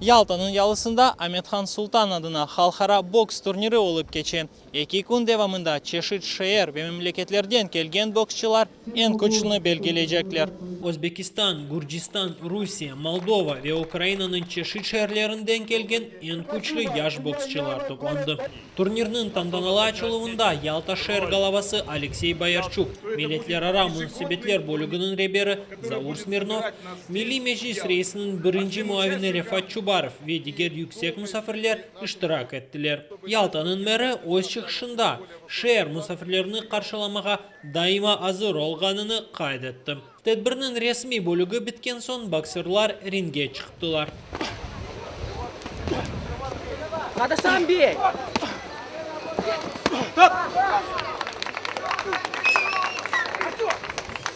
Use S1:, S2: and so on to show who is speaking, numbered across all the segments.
S1: Yaltanıñ yalısında Amethan Sultan adına halqara boks turniri olıp keçe. Eki kün devamında çeşit şeer ve memleketlerden kelgen boksçılar eñ küçlüni belgileycekler. Özbekistan, Gürcistan, Rusiye, Moldova ve Ukrainanıñ çeşit şeerlerinden kelgen eñ küçlü yaş boksçılar toplandı. Turnirniñ tantanalı açıluvında Yalta şeer galavası Aleksey Boyarçuk, milletlerara munasebetler bölüginiñ reberi Zaur Smirnov, Milliy Meclis reisiniñ birinci muavini Refat Çubarov ve diger yüksek musafirler iştirak ettiler. Yaltanıñ meri öz çıqışında şeer musafirlerini qarşılamağa daima azır olğanını qayd etti. Tedbirniñ resmiy bölügi bitken soñ boksörlar ringge çıqtılar.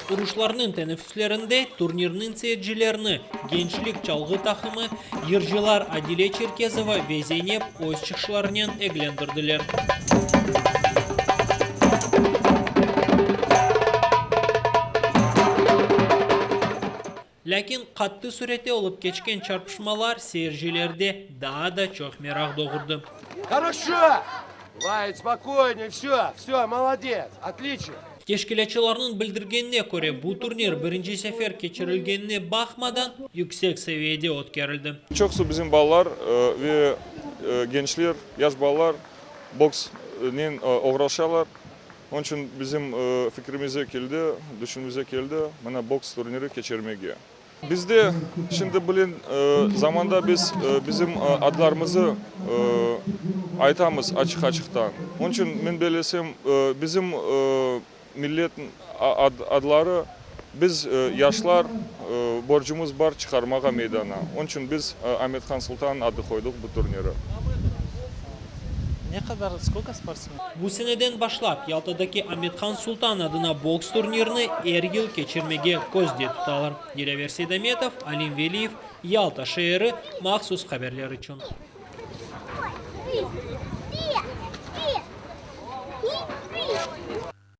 S1: Uruşlarnıñ teneffüslerinde turnirniñ seyircilerini Gençlik çalğı taqımı, yırcılar Adile Çerkezova ve Zeynep öz çıqışlarınen eglendirdiler. Lâkin qattı sürette olıp keçken çarpışmalar seyircilerde daa da çoq meraq doğurdı. Teşkilâtçılarnıñ bildirgenine köre, bu turnir birinci sefer keçirilgenine baqmadan, yüksek seviyede ötkerildi.
S2: Çoqusı bizim balalar ve gençler, yaş balalar boksnen oğraşalar. Onıñ içün bizim fikrimize keldi, düşünimize keldi, mına boks turniri keçirmege. Bizde şimdi bilin zamanda biz bizim adlarımızı aytamız açıq-açıqtan. Onıñ içün men bellesem, bizim millet adları biz yaşlar borcumız bar çıqarmağa meydana. Onıñ içün biz Amethan Sultan adı qoydıq bu turniri.
S1: Ne qadar, skolko sportsmen? Bu seneden başlap Yaltadaki Amethan Sultan adına boks turnirini er yıl keçirmege közde tutalar. Dilâver Seydametov, Alim Veliyev, Yalta şeeri, mahsus haberler içün.